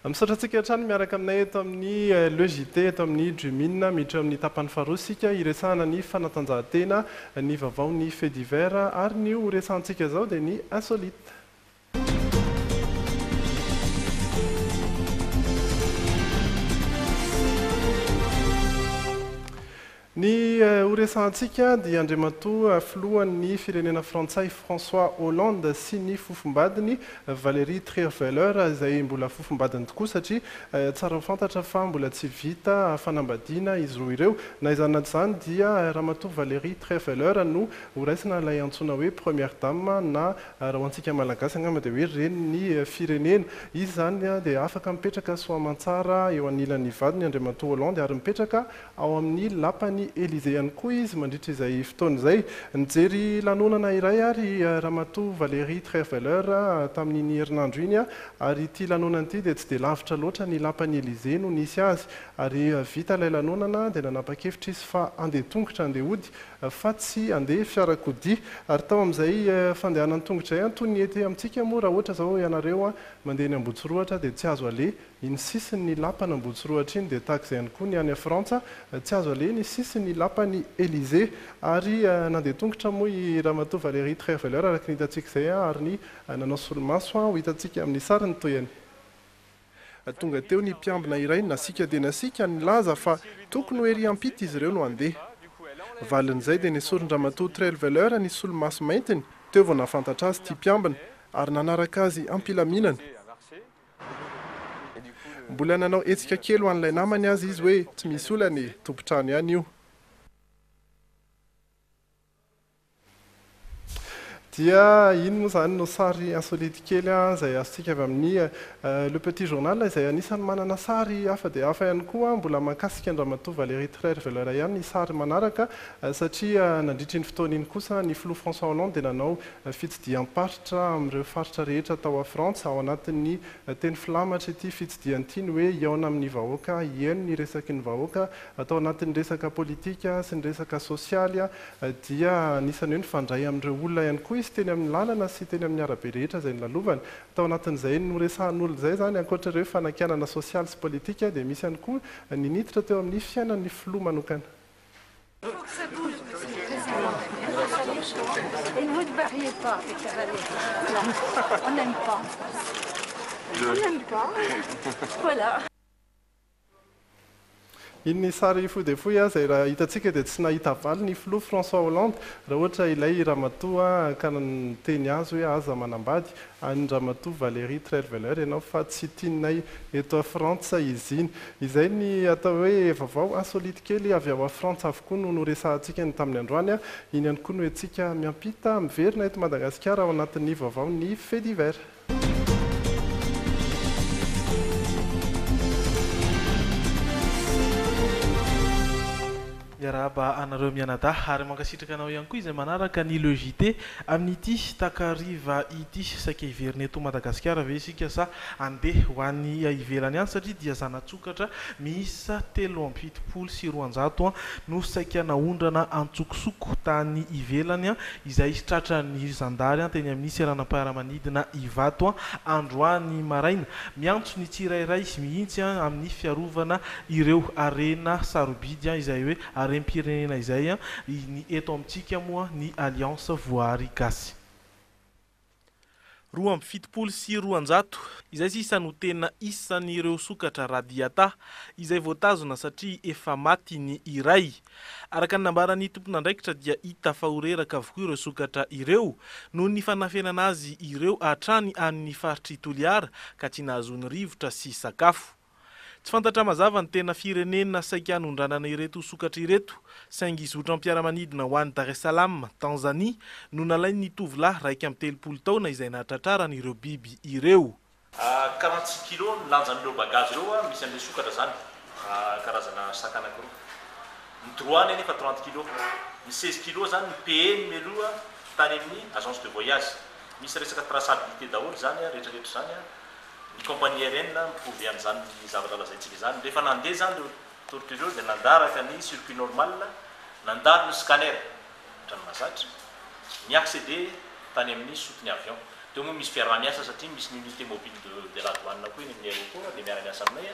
Misaotra antsika hatrany miaraka aminay eto amin'ny Le JT eto amin'ny Dream'in. Miditra eo amin'ny tapany faharoa isika hiresahana ny fanatanjahantena, ny vaovao, ny faits divers ary ny ho resahantsika izao dia ny insolite. Ny ho resahantsika dia Andriamatoa Filohan'ny firenena frantsay François Hollande sy ny fofombadiny Valérie Trierweiler izay mbola fofombadiny tokoa satria tsara ho fantatra fa mbola tsy vita fanambadiana izy roa ireo. Na izany na tsy izany dia Ramatoa Valérie Trierweiler no ho raisina ilay antsoina hoe Première Dame na raha ho antsika Malagasy angamba dia hoe Renin'ny firenena. Izy izany dia afaka mipetraka soamantsara eo anilan'ny vadiny Andriamatoa Hollande ary mipetraka Ao amin'ny lapan'i Elysée ihany koa izy mandritra izay fotoana izay. Nijery lanonana iray ary Ramatoa Valérie Trierweiler tamin'iny herinandro iny ary ity lanonana ity dia tsy dia lavitra loatra ny lapan'i Elysée no nisy azy. Ary vita ilay lanonana dia nanapa-kevitra izy fa handeha tongotra handeha hody fa tsy handeha fiarakodia. Ary tao amin'izay fandehanany tongotra izay, toy ny ety amintsika moa raha ohatra izao ianareo mandeha eny Ambohitsorohitra dia tsy azo aleha Iny sisin' ny lapan' Ambohitsorohitra iny dia tahaka izay ihany koa ny any Frantsa, tsy azo aleha ny sisin' ny lapan' i Elysée. Ary nandeha tongotra moa i Ramatoa Valérie Trierweiler araka ny hitantsika izay ary ny nanao solomaso ho hitantsika amin'ny sary ny tohiny. Tonga teo ny mpiambina iray nasiaka dia nasiaka nilaza fa tokony ho ery ampita izy ireo no handeha. Valin'izay dia nesorin-dRamatoa Trierweiler ny solomaso maintiny, teo vao nahafantatra azy ity mpiambina ary nanaraka azy am-pilaminana. Mbola nanao hetsika kely ho an'ilay namany aza izy hoe tsy misy olana e, tompon-trano ihany io. Dia iny moa izany no sary insolite kely izay azontsika avy amin'ny Le Petit Journal izay anisan'ny manana sary hafa dia hafa ihany koa. Mbola mahakasika an-dRamatoa Valérie Trierweiler ihany ny sary manaraka satria nandritra iny fotoana iny kosa ny filoha François Hollande dia nanao Fitsidiham-paritra amin'ireo faritra rehetra tao Frantsa, ao anatin'ny teny filamatra ity fitsidihana ity ny hoe hihaona amin'ny vahoaka, hihaino ny resaky ny vahoaka, tao anatin'ny resaka politika sy ny resaka sosialy dia anisan'ny hoe nifandray amin'ireo olona ihany koa izy teny amin'ny lalana sy teny amin'ny arabe rehetra izay nolalovany. Tao anatin'izay noresahan'olona izay izany, ankoatra ireo fanakianana sosialy sy politika dia misy ihany koa ny niditra teo amin'ny fiainan'ny filoha manokana. Iny sary fohy dia fohy izay raha hitantsika dia tsy nahita valiny i filoha François Hollande raha ohatra ilay ramatoa ka niteny azy hoe aza manambady an'i ramatoa Valérie Trierweiler ianao fa tsy tianay eto Frantsa izy iny. Izay ny atao hoe vaovao insolite kely avy ao Frantsa avokoa no noresahantsika ny tamin'ny androany. Iny ihany koa no entsika miampita miverina eto Madagasikara ao anatin'ny vaovao ny faits divers. Miarahaba anareo mianadahy ary mankasitraka anao ihany koa izay manaraka ny Le JT amin'ity takariva ity. Saika hiverina eto Madagasikara ve isika sa handeha ho any ivelany any satria dia zana-tsokatra miisa 273 no saika naondrana an-tsokosoko tany ivelany izay tratran'ny zandary teny amin'ny seranam-piaramanidina Ivato androany maraina. Miantso ny tsirairay mihitsy amin'ny fiarovana ireo harena sarobidy izay hoe harem-pirenena izay ny eto amintsika moa ny Alliance Voahary Gasy. 272, izay sisa no tena isan'ireo sokatra radiata izay voatazona satria efa maty ny iray. Araka ny nambaran'ny tompon'andraikitra dia hita fa ho reraka avokoa ireo sokatra ireo noho ny fanafenana azy ireo hatrany any faritr'i Toliara ka tsy nahazoany rivotra sy sakafo. Tsy fantatra mazava ny tena firenena saika hanondranana ireto sokatra ireto, saingy zotram-piaramanidina ho any Dar es Salaam, Tanzania, no nalain'ny tovolahy 31 taona izay nahatratrarany ireo biby ireo. 46 kilos ny lanjan'ireo bagages ireo, misy an'ilay sokatra izany, karazana sac anankiroa. Ny droit-ny anefa 30 kilos. Ny 16 kilos izany ny payer-ny mialoha tany amin'ny agence de voyage. Misy resaka traçabilité daholo izany rehetra rehetra izany. Ny compagnie aérienne mi-prouver an'izany zavatra lazaintsika izany. Rehefa nandeha izany ireo tortue ireo dia nandaraka ny circuit normal, nandalo ny scanner, ohatran'ny mahazatra, ni-acceder tany amin'ny soute-ny avion. Teo moa misy fiaraha-miasa satria misy ny unité mobile de de la douane koa eny amin'ny aéroport dia miara-miasa aminay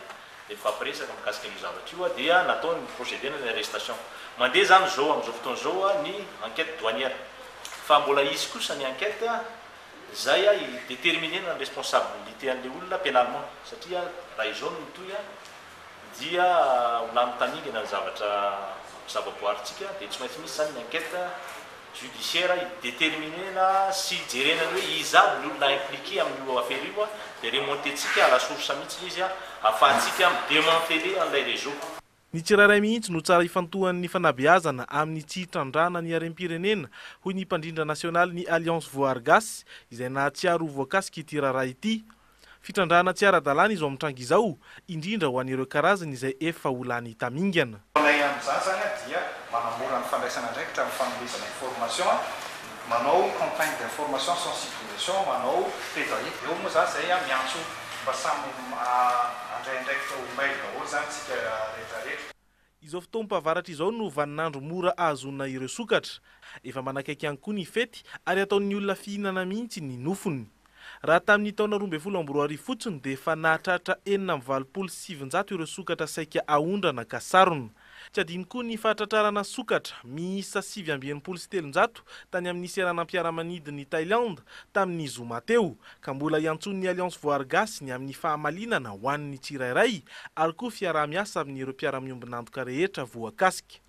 dia mifampiresaka mikasika an'io zavatra io dia natao ny procéder-na ny arrestation. Mandeha izany izao amin'izao fotoana izao ny enquête douanière fa mbola hisy kosa ny enquête izay hi-déterminer-na ny responsabilité an'ilay olona pénalement satria raha izao no mitohy dia ho lany tamingana ny zavatra zavaboarintsika dia tsy maintsy misy izany ny enquête judiciaire hi-determiner-na sy hijerena ny hoe iza aby ny olona impliqué amin'io affaire io dia remonter-tsika à la source mihitsy ilay izy ahafahantsika mi-demanteler an'ilay réseau. Ny tsirairay mihitsy no tsara ifantohan'ny fanabeazana amin'ny tsy hitrandrahana ny harem-pirenena, hoy ny mpandrindra nasionalin'ny Alliance Voahary Gasy, izay nahatsiaro ho voakasika ity raharaha ity. Fitrandrahana tsy ara-dalàna izao mitranga izao, indrindra ho an'ireo karazany izay efa ho lany tamingana. Ataonay amin'izany izany dia manamora ny fandraisana andraikitra amin'ny fanomezana information, manao campagne d'information sensibilisation, manao plaidoyer. Eo moa izany izay miantso mba samy handray andraikitra ho mailo daholo izany isika rehetra rehetra. Izao fotoam-pahavaratra izao no vaninandro mora ahazoana ireo sokatra. Efa manakaiky ihany koa ny fety ary ataon'ny olona fihinana mihitsy ny nofony. Raha tamin'ny taona 2012 fotsiny dia efa nahatratra 986 ireo sokatra saika aondrana ka sarona. Tsy adino koa ny fahatratrarana sokatra miisa 369 tany amin'ny seranam-piaramanidin'i Thailand tamin'ny zoma teo, ka mbola iantsoan'ny Alliance Voahary Gasy ny amin'ny fahamalinana ho an'ny tsirairay ary koa fiaraha-miasa amin'ireo mpiara-miombon'antoka rehetra voakasika.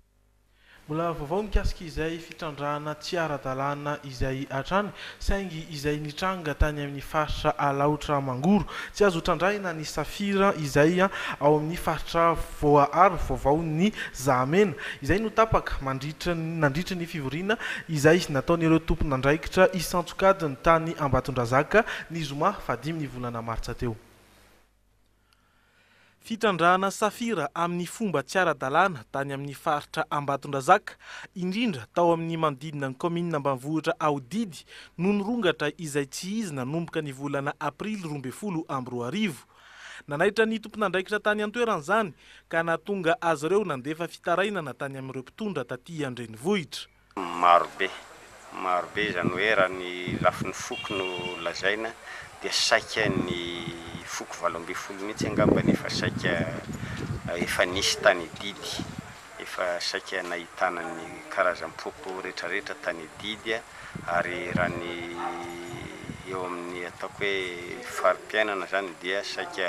Mbola vaovao mikasika izay fitrandrahana tsy ara-dalàna izay hatrany, saingy izay nitranga tany amin'ny faritra Alaotra Mangoro. Tsy azo trandrahina ny safira izay ao amin'ny faritra voaaro vaovaon'ny Zahamena. Izay no tapaka mandritra nandritra ny fivoriana izay nataon'ireo tompon'andraikitra isan-tsokajiny tany Ambatondrazaka ny zoma fahadimy ny volana martsa teo. Fitrandrahana safira amin'ny fomba tsy ara-dalàna tany amin'ny faritra Ambatondrazaka, indrindra tao amin'ny manodidina ny kaominina ambanivohitra Aodidy no nirongatra izay tsy izy nanomboka ny volana aprily 2012. Nanaitra ny tompon'andraikitra tany an-toerana izany ka nahatonga azy ireo nandefa fitarainana tany amin'ireo mpitondra taty an-drenivohitra. Marobe, marobe izany hoe raha ny lafiny foko no lazaina dia saika ny foko 18 mihitsy angamba no efa saika efa nisy tany Didy, efa saika nahitana ny karazam-poko rehetrarehetra tany Didy ary raha ny eo amin'ny ataoko hoe fari-piainana izany dia saika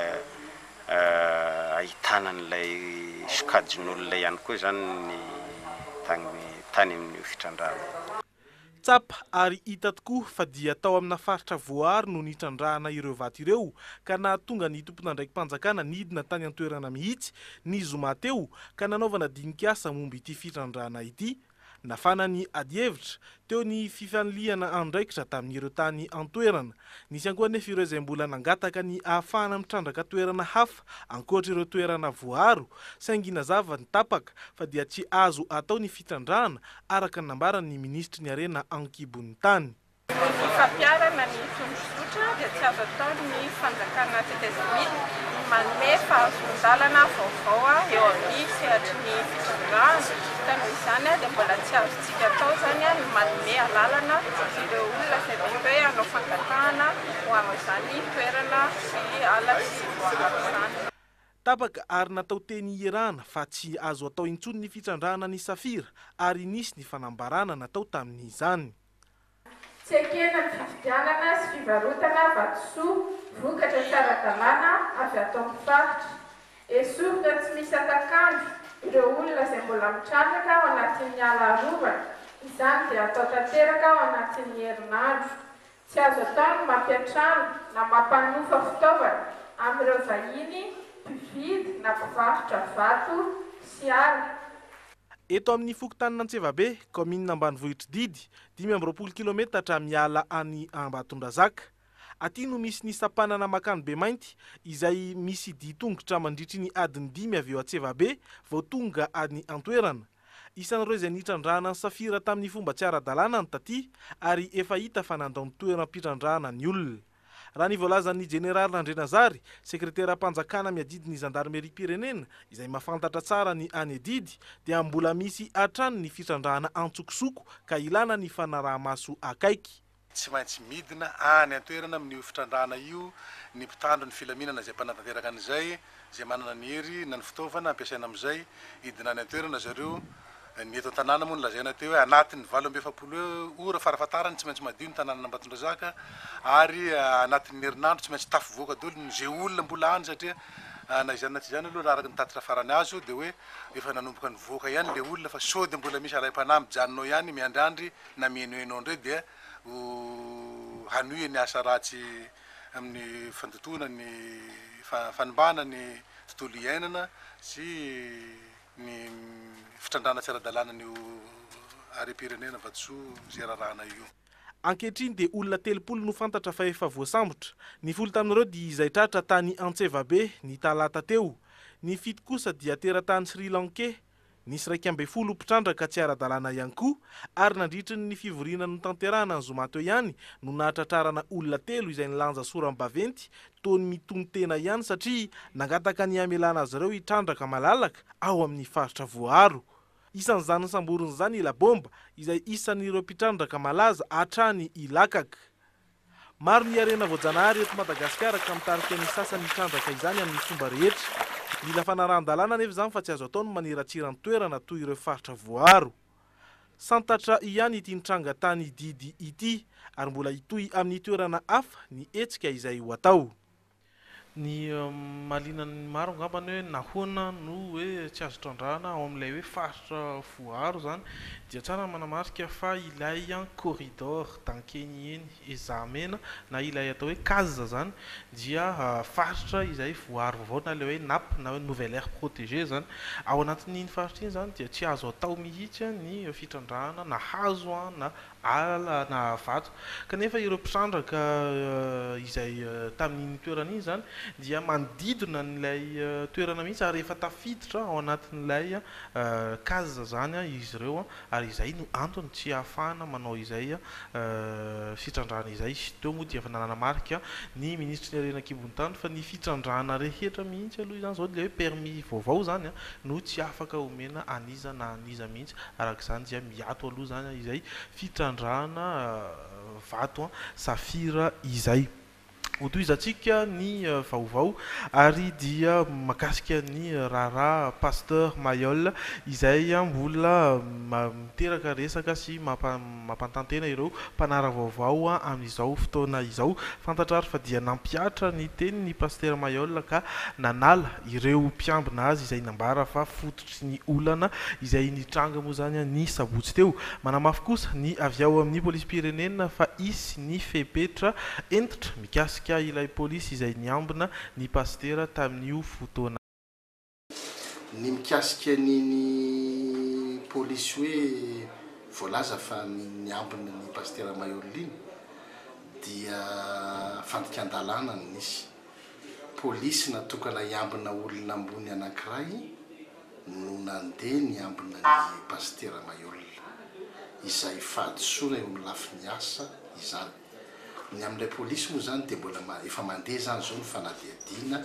ahitana an'ilay sokajin'olona ihany koa izany ny tany tany amin'io fitrandrahana io. Tsapa ary hita tokoa fa dia tao amina faritra voaaro no nitrandrahana ireo vato ireo ka nahatonga ny tompon'andraiki-panjakana nidina tany an-toerana mihitsy ny zoma teo ka nanaovana dinik'asa momba ity fitrandrahana ity. Nafana ny adihevitra, teo ny fifanilihana andraikitra tamin'ireo tany an-toerana. Nisy ihany koa anefa ireo izay mbola nangataka ny ahafahana mitrandraka toerana hafa ankoatra ireo toerana voaaro, saingy nazava ny tapaka fa dia tsy azo atao ny fitrandrahana araka ny nambaran'ny minisitry ny harena an-kibon'ny tany. Ny fampiharana ny tondrozotra dia tsy azo atao ny fanjakana tetezamita ny manome fahazoan-dalana vaovao eo amin'ny sehatry ny fitrandrahana ka noho izany dia mbola tsy azontsika atao izany ny manome alalana ireo olona izay mety hoe hanao fangatahana ho amin'izany toerana sy ala sy voaaro izany. Tapaka ary natao teny ierana fa tsy azo atao intsony ny fitrandrahana ny safira ary nisy ny fanambarana natao tamin'izany. Tsy ekena ny fividianana sy fivarotana vatosoa vokatra tsy ara-dalàna avy ato amin'ny faritra. Esorina tsy misy hatak'andro ireo olona izay mbola mitrandraka ao anatin'ny ala arovana, izany dia atao tanteraka ao anatin'ny herinandro. Tsy azo atao ny mampiantrano na mampanofa fitaovana amin'ireo vahiny mpividy na mpivarotra vato sy ala. Eto amin'ny fokontanin'Antsevabe, kaominina ambanivohitr'i Didy, 25 kilometatra miala an'i Ambatondrazaka. Aty no misy ny sampanana makany Bemainty, izay misy dian-tongotra mandritry ny adiny dimy avy eo Antsevabe vao tonga any an-toerana. Isan'ireo izay nitrandrahana ny safira tamin'ny fomba tsy ara-dalàna ny taty, ary efa hita fa nandao ny toeram-pitrandrahana ny olona. Raha ny voalazan'ny Jeneraly Randrianazary, sekreteram-panjakana miadidy ny zandarimeriam-pirenena, izay mahafantatra tsara ny any Adidy, dia mbola misy hatrany ny fitrandrahana antsokosoko ka ilana ny fanaraha-maso akaiky. tsy maintsy midina any an-toerana amin'io fitrandrahana io ny mpitandro ny filaminana izay mpanatanteraka an'izay, izay manana ny hery na ny fitaovana ampiasaina amin'izay, hidina any an-toerana zareo. Ny eto an-tanàna moa no lazaina teo hoe anatin'ny 48 ora farafahatarany tsy maintsy madio ny tanànan'Ambatondrazaka ary anatin'ny herinandro tsy maintsy tafivoaka daholo ny izay olona mbola any satria na izany na tsy izany aloha raha araka ny tatitra farany azo dia hoe efa nanomboka nivoaka ihany ilay olona fa sao dia mbola misy alaim-panahy mijanona ao ihany miandrandry na mihenoheno ao indray dia ho hanohy ny asa ratsy amin'ny fandotoana ny fanimbana ny tontolo iainana sy ny fitrandrahana tsy ara-dalàna an'io harem-pirenena vatosoa izay rarahana io. Ankehitriny dia olona 30 no fantatra fa efa voasambotra. Ny 10 tamin'ireo dia izay tratra tany Antsevabe ny talata teo. Ny 7 kosa dia teratany Sri Lankey. Nisy 11 mpitrandraka tsy ara-dalàna ihany koa ary nandritry ny fivoriana notanterahana ny zoma teo ihany no nahatratrarana olona 3 izay nilanja soram-baventy toa ny mitono-tena ihany satria nangataka ny hamelana azy ireo hitrandraka malalaka ao amin'ny faritra voaaro. Isan'izany nosamborina izany i Labomba izay isan'ireo mpitrandraka malaza hatrany Ilakaka. Maro ny harena voajanahary eto Madagasikara ka mitarika ny sasany hitrandraka izany amin'ny fomba rehetra. Mila fanarahan-dalàna anefa izany fa tsy azo atao ny maniratsira ny toerana toy ireo faritra voaaro. Santatra ihany ity nitranga tany Didy ity ary mbola hitohy amin'ny toerana hafa ny hetsika izay ho atao. Ny mahaliana ny maro angamba ny hoe nahoana no hoe tsy azo trandrahana ao amin'ilay hoe faritra voaaro izany dia tsara ny manamarika fa ilay corridor d'Ankeniheny Ezahamena na ilay atao hoe case izany dia faritra izay voaaro vaovao na ilay hoe NAP na hoe nouvelle aire protégée izany. Ao anatin'iny faritra iny izany dia tsy azo atao mihitsy ny fitrandrahana na hazo na ala na vato. Kanefa ireo mpitrandraka izay tamin'iny toerana iny izany dia manodidina an'ilay toerana mihitsy ary efa tafiditra ao anatin'ilay case izany izy ireo ary izay no antony tsy ahafahana manao izay fitrandrahana izay. Teo moa dia efa nanamarika ny minisitry ny harena an-kibon'ny tany fa ny fitrandrahana rehetra mihitsy aloha izany izao ilay hoe permis vaovao izany no tsy afaka omena an'iza na an'iza mihitsy. Araka izany dia miato aloha izany izay fitrandrahana vato safira izay. Hotohizantsika ny vaovao ary dia mahakasika ny raharaha Pasteur Mailhol izay mbola miteraka resaka sy mampantantena ireo mpanara-vaovao amin'izao fotoana izao. Fantatra ary fa dia nampihatra ny teniny Pasteur Mailhol ka nanala ireo mpiambina azy izay nambara fa fototry ny olana izay nitranga moa izany ny sabotsy teo. Manamafy kosa ny avy ao amin'ny polisim-pirenena fa hisy ny fepetra hentitra mikasika ilay polisy izay niambina ny pasitera tamin'io fotoana. Ny mikasika an'iny polisy hoe voalaza fa niambina ny pasitera Mailhol iny dia fandikan-dalàna no nisy. Polisy natokana hiambina olona ambony anankiray no nandeha niambina ny pasitera Mailhol. Izay fahadisoana eo amin'ny lafiny asa izany. Ny amin'ilay polisy moa izany dia mbola efa mandeha izany izao ny fanadihadiana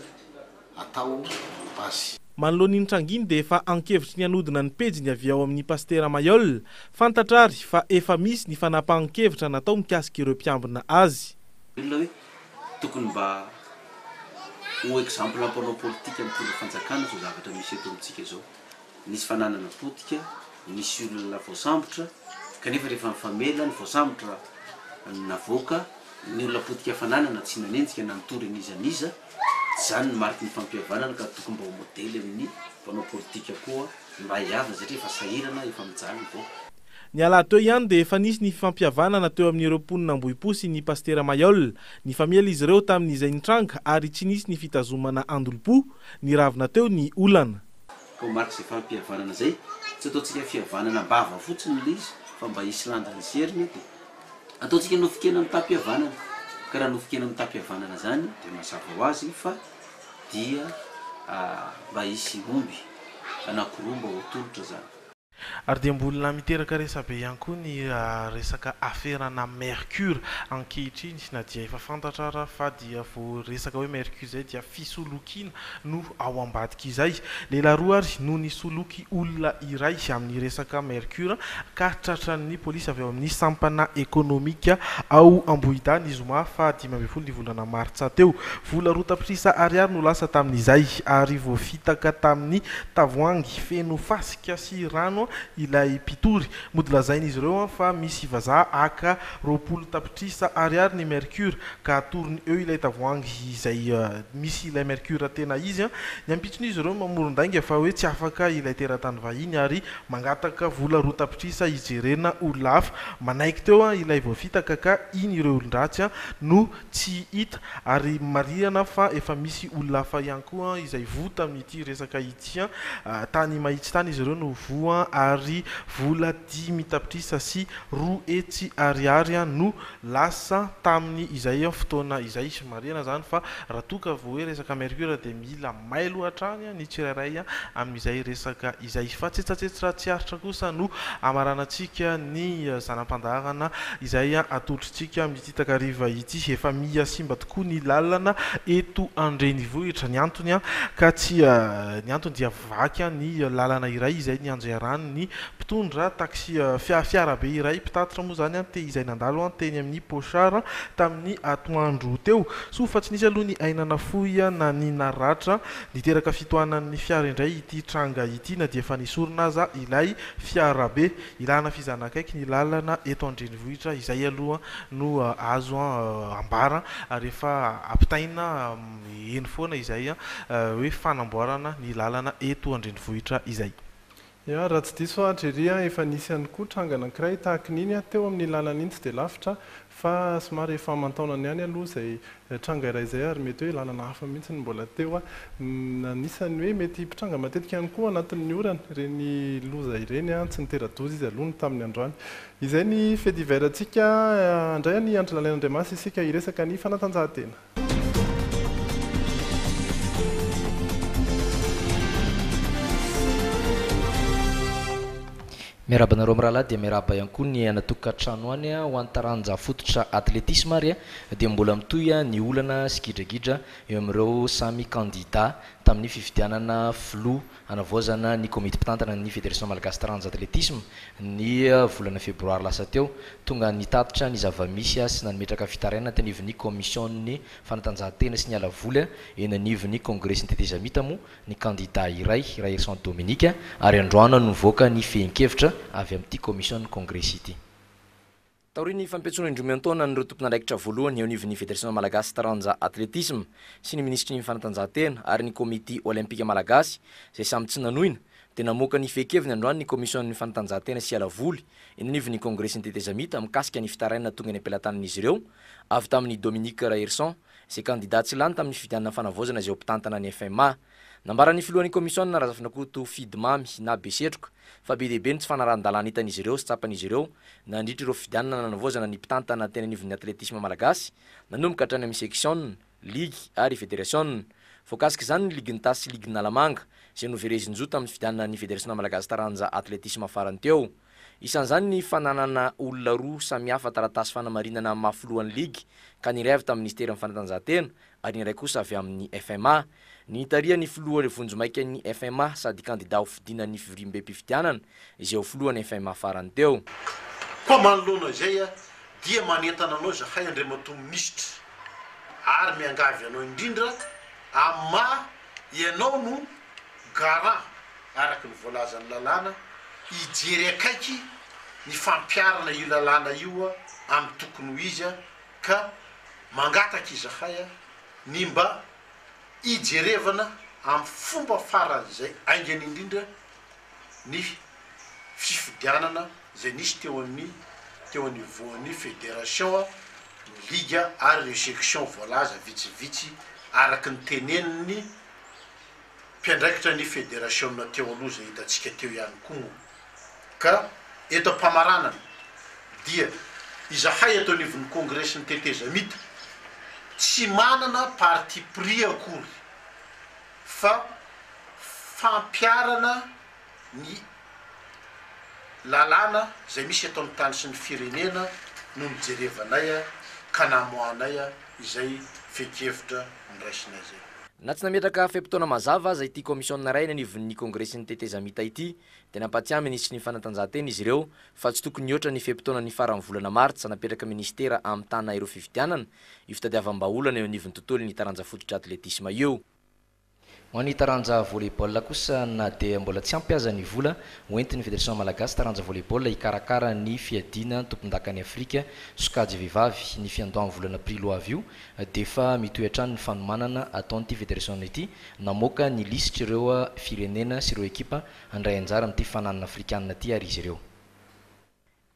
atao momba azy. Manoloana iny tranga iny dia efa ankevitry ny hanodina ny pejiny avy ao amin'ny Pasitera Mailhol. Fantatra ary fa efa misy ny fanapahan-kevitra natao mikasika ireo mpiambina azy. Olona hoe tokony mba ho exemple mpanao politika mitondra fanjakana izao zavatra misy eto amintsika izao. Nisy fananana potika, nisy olona voasambotra, kanefa rehefa nifamela ny voasambotra navoaka, ny olona potika fananana tsy nanenjika na nitory an'iza n'iza, tsy izany ny mariky ny fampihavanana ka tokony mba ho modely amin'ny mpanao politika koa mba hihavana satria efa sahirana, efa mijaly ny vahoaka. Ny alahady teo ihany dia efa nisy ny fifampihavanana teo amin'ireo mponina Ambohipo sy ny Pasitera Mailhol. Nifamela izy ireo tamin'izay nitranga ary tsy nisy ny fitazomana andolom-po. Niravona teo ny olana. Ka ho marik'izay fampihavanana izay, tsy ataontsika fihavanana am-bava fotsiny ilay izy fa mba hisy lanjany sy heriny dia ataontsika nofon-kena mitam-pihavanana. Ka raha nofon-kena mitam-pihavanana izany dia mazava ho azy fa dia mba hisy omby anankiroa mba ho atolotra izany. Ary dia mbola miteraka resabe ihany koa ny resaka aferana mercure ankehitriny na dia efa fantatra ara fa dia vao resaka hoe mercure izay dia fisolokiana no ao ambadik'izay. Lehilahy roa ary no nisoloky olona iray amin'ny resaka mercure ka tratran'ny polisy avy ao amin'ny sampana ekonomika ao Ambohidahy ny zoma faha 15 ny volana martsa teo. Vola roa tapitrisa ariary no lasa tamin'izay ary voafitaka tamin'ny tavoahangy feno fasika sy rano ilay mpitory. Mody lazain'izy ireo fa misy vazaha haka 20 tapitrisa ariary ny mercure ka atorony eo ilay tavoahangy izay misy ilay mercure tena izy. Ny ampitson'izy ireo mamoron-dainga fa hoe tsy afaka ilay teratany vahiny ary mangataka vola 2 tapitrisa hijerena olona hafa. Manaiky teo ilay voafitaka ka iny ireo olon-dratsy no tsy hita ary marihana fa efa misy olona hafa ihany koa izay voa tamin'ity resaka ity. Tany Mahitsy tany izy ireo no voa ary vola 205 500 ariary no lasa tamin'ny izay fotoana izay. Marihana izany fa raha toa ka vao hoe resaka mercure dia mila mailo hatrany ny tsirairay amin'izay resaka izay. Fa tsetsatsetsa tsy aritra kosa no hamaranantsika ny zana-pandaharana izay atolotritsika amin'ity takariva ity. Efa miha simba tokoa ny lalana eto an-drenivohitra. Ny antony ka tsy ny antony dia vaky ny lalana iray izay nianjeran'ny mpitondra taxi fiarabe iray mpitatitra moa izany te izay nandalo teny amin'ny Pochard tamin'ny atoandro teo. Soa fa tsy nisy aloha ny aina nafoy na ny naratra. Niteraka fitohanan'ny fiara indray ity tranga ity na dia efa nesorina aza ilay fiarabe. Ilana fizahana akaiky ny lalana eto an-drenivohitra izay aloha no azo ambara rehefa ampitaina eny foana izay hoe fanamboarana ny lalana eto an-drenivohitra izay. Ya, raha tsy diso aho Jerry a, efa nisy ihany koa tranga anankiray tahaka ny iny teo amin'ny lalana iny tsy dia lavitra fa somary efa aman-taonany ihany aloha izay tranga iray izay ary mety hoe lalana hafa mihitsy no mbola teo. Anisan'ny hoe mety mpitranga matetika ihany koa anatin'ny orana ireny loza ireny, tsy nitera-doza izy aloha ny tamin'ny androany. Izay ny fait divers antsika, handray an'i Andry Lalaina Andriamasy isika hiresaka ny fanatanjahantena. Miarahaba anareo mirahalahy dia miarahaba ihany koa ny any an-tokantrano any ho an'ny taranja fototra atletisma ary dia mbola mitohy ny olana sy gidragidra eo amin'ireo samy kandida tamin'ny fifidianana filoha hanavaozana ny komity mpitantana ny Federation Malagasy Taranja Atletisme ny volana febroary lasa teo. Tonga nitatitra ny zava-misy sy nametraka fitarainana teny anivon'ny kaomision'ny fanatanjahantena sy ny ala voly eny anivon'ny kongresin'ny tetezamita moa ny kandida iray, Raherison Dominique, ary androany no nivoaka ny fehin-kevitra avy amin'ity kaomision'ny kongresy ity. Taorian'ny fampiantsoana indroa miantaona an'ireo tompon'andraikitra voalohany eo anivon'ny Federasiona Malagasy taranja atletisma sy ny minisitry ny fanatanjahantena ary ny komity olympika malagasy izay samy tsy nanoina dia namoaka ny fehin-keviny androany ny komision'ny fanatanjahantena sy ala voly eny anivon'ny kongresin'ny tetezamita mikasika ny fitarainana tonga eny am-pelatanan'izy ireo avy tamin'i Dominique Raherison izay kandida tsy lany tamin'ny fifidianana fanavaozana izay ho mpitantana ny FMA. Nambaran'ny filohan'ny kaomisiona, Razafindrakoto Fidy Mamy na Besetroka, fa be dia be ny tsy fanarahan-dalàna hitan'izy ireo sy tsapan'izy ireo nandritra ireo fifidianana nanavaozana ny mpitantana teny anivon'ny atletisma malagasy, nanomboka hatrany amin'ny seksiona, ligy ary federasiona. Voakasik'izany ny ligin'i Tasy sy ligin'Analamanga, izay noverezin-jo tamin'ny fifidianana ny federasiona malagasy taranja atletisma farany teo. Isan'izany ny fananana olona roa samihafa taratasy fanamarinana maha filohan'ny ligy ka ny iray avy tamin'ny minisiteran'ny fanatanjahantena ary ny iray kosa avy amin'ny FMA. Ny nitarihan'ny filoha vonjimaikan'ny FMA sady kandida ho fidiana ny fivoriambem-pifidianana izay ho filohan'ny FMA farany teo. Koa manoloana izay dia manentana anao izahay Andriamatoa Minisitra ary miangavy anao indrindra amin'ny maha ianao no garant araka ny voalazan'ny lalàna hijery akaiky ny fampiharana io lalàna io amin'ny tokony ho izy ka mangataka izahay ny mba hijerevana amin'ny fomba faran'izay haingana indrindra ny fifidianana izay nisy teo amin'ny teo anivoan'ny federation, ny ligue ary ireo section voalaza vitsivitsy araka ny tenenin'ny mpiandraikitra ny federasiona teo aloha izay hitantsika teo ihany koa moa. Ka eto am-pamaranana dia izahay eto anivon'ny Kongresin'ny tetezamita tsy manana parti pris akory fa fampiharana ny. lalàna izay misy eto amin'ny tany sy ny firenena no nijerevanay ka namoahanay izay fehin-kevitra noraisinay izay. Na tsy nametraka fe-potoana mazava aza ity kaomisiona iray eny anivon'ny Kongresin'ny Tetezamita ity dia nampatsiahy minisitry ny Fanatanjahantena izy ireo fa tsy tokony hihoatra ny fe-potoana ny faran'ny volana martsa napetraka minisitera hamitana ireo fifidianana io fitadiavam-bahaolana eo anivon'ny tontolon'ny taranja fototra atletisma io. Ho an'ny taranja volley-ball kosa, na dia mbola tsy ampy aza ny vola hoentin'ny Federasiona malagasy taranja volley-ball hikarakara ny fiadiana ny tompondakan'i Afrika sokajy vehivavy ny fiandohan'ny volana aprily ho avy io dia efa mitohy hatrany ny fanomanana ataon'ity federasiona ity namoaka ny lisitr'ireo firenena sy ireo ekipa handray anjara amin'ity fananana afrikanina ity ary izy ireo.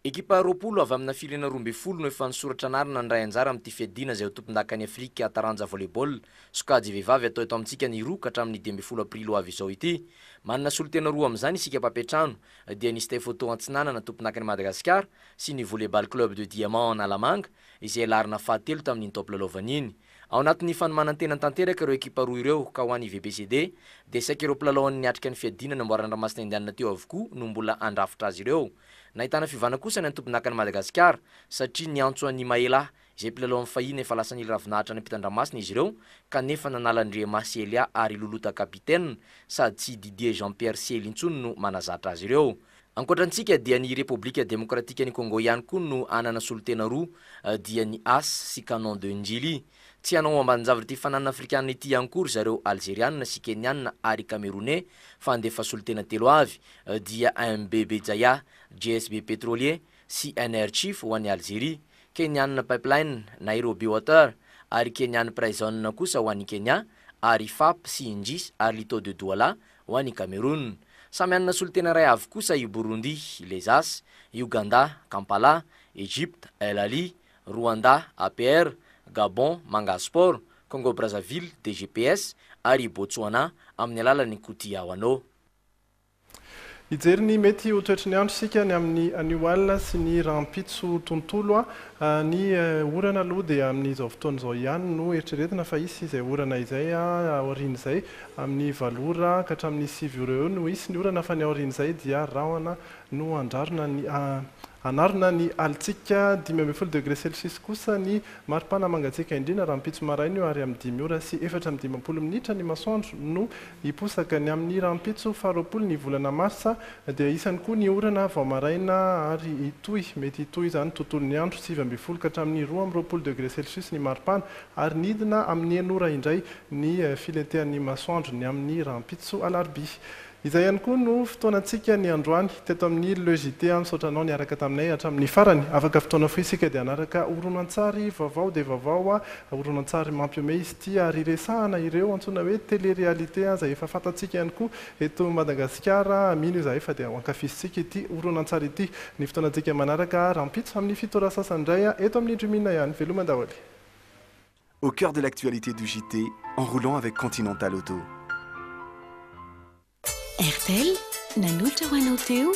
Ekipa 20 avy amina firenena 12 no efa nisoratra anarana handray anjara amin'ity fiadiana izay ho tompondakan'i Afrika taranja volley-ball sokajy vehivavy atao eto amintsika ny 2 ka hatramin'ny 15 aprily ho avy izao ity. Manana solontena roa amin'izany isika mpampiantrano dia ny Stay Photo Antsinanana tompondakan'i Madagasikara sy ny Volley-ball Club de Diamant Analamanga izay laharana fahatelo tamin'iny taom-pilalaovana iny. Ao anatin'ny fanomanan-tena tanteraka ireo ekipa roa ireo ka ho an'ny VBCD dia saika ireo mpilalaon'ny niatrika ny fiadiana namboaran'ny ranomasina Indianina teo avokoa no mbola handrafitra azy ireo. Nahitana fiovana kosa ny antompon-dakan'i Madagasikara satria niantso an'i Maela izay mpilalao amin'ny fahiny efa lasa nila ravinahitra any ampitan-dranomasina izy ireo kanefa nanala an'i Rema sy Elia ary Lolota kapiteny sady tsy Didier Jean Pierre Sely intsony no manazatra azy ireo. Ankoatra antsika dia ny Repoblika Demokratikan'i Congo ihany koa no hanana solontena roa dia ny as sy Canon de N'Djili. Tsy hanao ambanin-javatra ity fananana afrikanina ity ihany koa ry zareo Alzerianina sy Kenianina ary Kameroney fa handefa solontena telo avy dia AMB Bejaia, GSB Petrolier sy NR Chief ho an'i Alzeria, Kenyan Pipeline, Nairobi Water ary Kenyan Prison kosa ho an'i Kenya ary FAP sy Injis ary Lito de Douala ho an'i Cameroun. Samy hanana solontena iray avy kosa i Burundi, Les As, Uganda, Kampala, Egypte, El Ahly, Rwanda, APR, Gabon, Manga Sport, Congo Brazzaville, DGPS, ary i Botswana amin'ny alalan'ny Kotiawano. Hijery ny mety ho toetry ny andro isika ny amin'ny anio alina sy ny rahampitso tontolo. Ny orana aloha dia amin'izao fotoana izao ihany no eritreretina fa hisy izay orana izay aorian'izay. Amin'ny valo ora ka hatramin'ny sivy ora eo no hisy ny orana fa ny aorian'izay dia rahona no handrarona ny hanarona ny alintsika. 15 degré celsius kosa ny maripana mangatsiaka indrindra rahampitso maraina io ary amin'ny dimy ora sy 54 minitra ny masoandro no hiposaka. Ny amin'ny rahampitso faha-20 ny volana marsa dia isany koa ny orana vao maraina ary hitohy, mety hitohy izany tontolon'ny andro, 19 ka hatramin'ny 22 degré celsius ny maripana ary nidina amin'ny enina ora indray ny filentehan'ny masoandro ny amin'ny rahampitso alarobia. Izay ihany koa no fotoanantsika ny androany teto amin'ny Le JT. Misaotra anao niaraka taminay hatramin'ny farany. Afaka fotoana fohy isika dia hanaraka horonantsary vaovao dia vaovao, horonantsary mampihomehy izy ity ary resahana ireo antsoina hoe télé-réalité izay efa fantatsika ihany koa eto Madagasikara. Mino izahay fa dia ho ankafizintsika ity horonantsary ity. Ny fotoanantsika manaraka rahampitso amin'ny fito ora sasany indray eto amin'ny Dreamina ihany. Veloma daholo. Au cœur de l'actualité du JT, en roulant avec Continental Auto. Airtel, nanolotra ho anao teo.